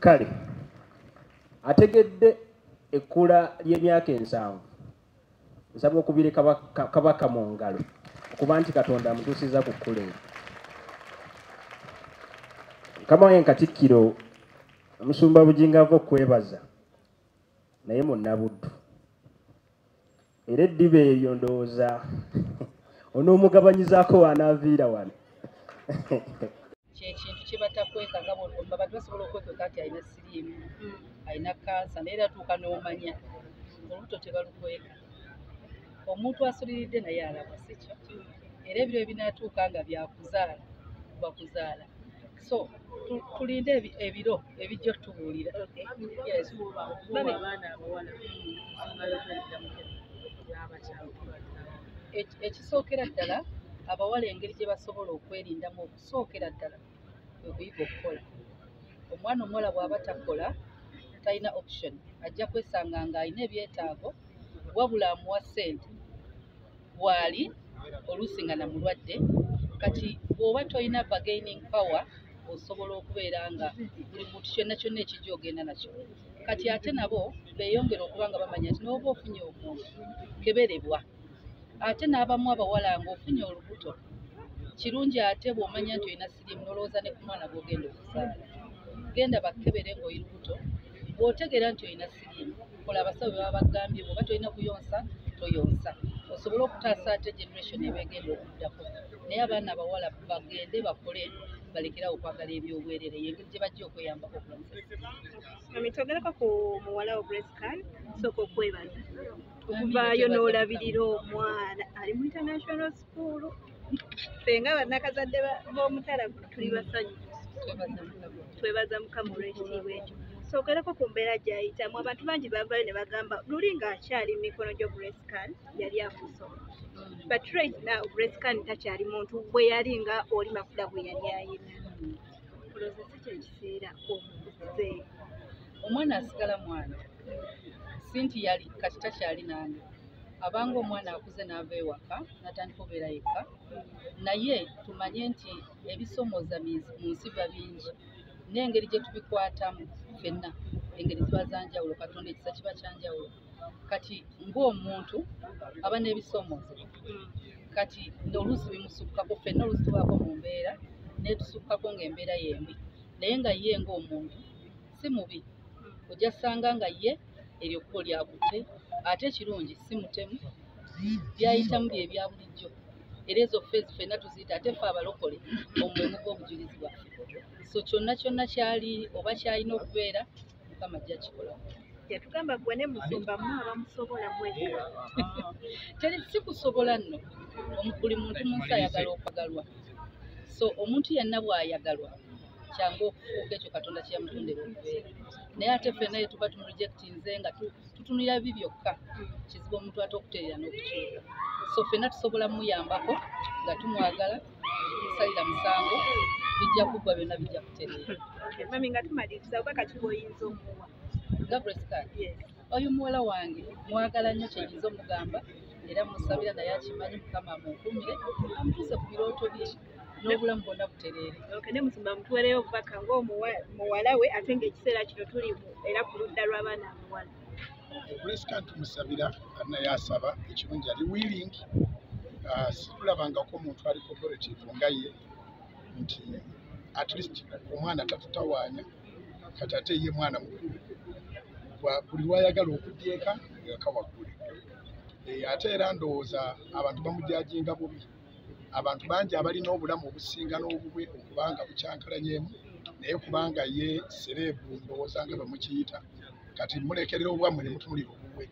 Kale ategedde ekkula ly'emyaka 70, nsaba okubire Kabaka mu ngalo okuba nti Katonda amutuusizza ku kkula eryo. Mukama wange Katikkiro, Omusumba Bugingo ava okwebaza naye munnabuddu, era eddiba eryo ndowooza onoomugabanyizaako w'anaaviira wano. Kyekintu kye batakweka, nga abantu basobola okwekweka nti alina siriimu, alina kansa, naye era tuuka n'omanya olubuto tebalukweka. Omuntu asuliridde naye alaba, si kyo? Era ebiro ebinaatuuka nga byakuzaala bakuzaala, so tulinde ebiro ebijja otubuulira. Ekisookera ddala, abawala engeri gye basobola okwerindamu okusookera ddala kwe kuyiga okukola. Omwana omuwala bw'aba takola talina option, ajja kwesanga ng'alina ebyetaago wabula amuwa ssente bw'ali oluusi nga namulwadde. Kati bw'oba tolina bargaining power, osobola okubeera nga buli muntu kyonna kyonna ekijja ogenda nakyo. Kati ate nabo beeyongera okuba nga bamanya nti n'oba ofunye omuntu keberebwa. Ate n'abamu abawala ng'ofunye olubuto, kirungi ate bw'omanya nti olina siriimu n'olowooza ne ku mwana gw'ogenda okuzaala, genda bakkebere ng'oli lubuto. Bw'otegeera nti olina siriimu, kola abasawo bwe baba bagambye, bw'oba tolina kuyonsa toyonsa, osobole okutaasa ate generation eba egenda okuddako. Naye abaana abawala bagende bakole, balekerawo okwagala ebyobwerere, y'engeri gye bajja okweyambako okulwanyisa. Mami, twogereko ku muwala wo Grace Khan. Sooka okwebaza okuvaayo n'olabirira omwana ali mu international school. Ffe nga bannakazadde b'omutala tuli basanyufu, twebaza Mukama olw'ekitiibwa ekyo. Sookereko ku mbeera gy'ayitamu. Abantu bangi bavaayo ne bagamba luli ng'akyali mu mikono gyo Grace Khan yali akusobola, but right now Grace Khan takyali muntu bwe yali nga oli makula bwe yali ayina. Olowooza si kyekiseera omukuze? Omwana asigala mwana, si nti yali kati takyali nange. Abanga omwana akuze n'ava ewaka n'atandika obeera yekka, naye tumanye nti ebisomooza mu nsi biba bingi, n'engeri gye tubikwatamu ffenna engeri ziba za njawulo. Katonda ekisa kiba kya njawulo. Kati ng'omuntu aba n'ebisomoozo, kati oluusi bimusukkako. Ffenna oluusi tubaako mu mbeera n'etusukkako ng'embeera y'embi, naye nga ye ng'omuntu si mubi. Ojja ssanga nga ye eryo kkubo lyakutte, ate ekirungi si mutemu, byayitamu bye bya bulijjo, era ezo phase ffenna tuziyita. Ate ffe abalokole omulimu gw'obujulizi bwaffe, so kyonna kyonna kyali oba kyalina okubeera, Mukama ajja kikola. Yatugamba gwe ne musumba mu abamusobola mwekka. Teri si kusobola nno, buli muntu mu nsi ayagala okwagalwa, so omuntu yenna bw'ayagalwa kyangu okufuuka ekyo Katonda kye yamutondera okubeera. Naye ate ffenna ye tuba tumurejectinze nga tutunulira bibi byokka, kizibu omuntu ate okutereera n'okukyuka. So ffenna tusobola muyambako nga tumwagala, tumusalira musango, bijja kuggwa byonna, bijja kutereera. Mami, nga tumaliriza, oba kaki bw'oyinza omuwa? Nga Grace Khan? Oyo muwala wange mwagala nnyo, kyenyinza omugamba era musabira, naye akimanyi. Mukama amunkuumire, amutuuse ku birooto bye n'obulamu bwonna butereere. Ne musumba, mutuweereyo obubaka ng'omuwala we, ate ng'ekiseera kino tuli era ku ludda lw'abaana abawala. Grace Khan tumusabira, naye asaba ekirungi ali willing. Situlabangako omuntu ali cooperative nga ye, nti at least omwana tatutawaanya. Kati ate ye mwana mukulu, buli lwayagala okujja eka eka waggule. Ate era ndowooza abantu bamujajinga bubi. Abantu bangi abalina obulamu obusinga n'obubwe okubanga bukyankalanyemu, naye kubanga ye celeb, ndowooza nga bwemukiyita, kati mulekerera obwammwe ne mutunulira obubwe.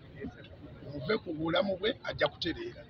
Muve ku bulamu bwe, ajja kutereera.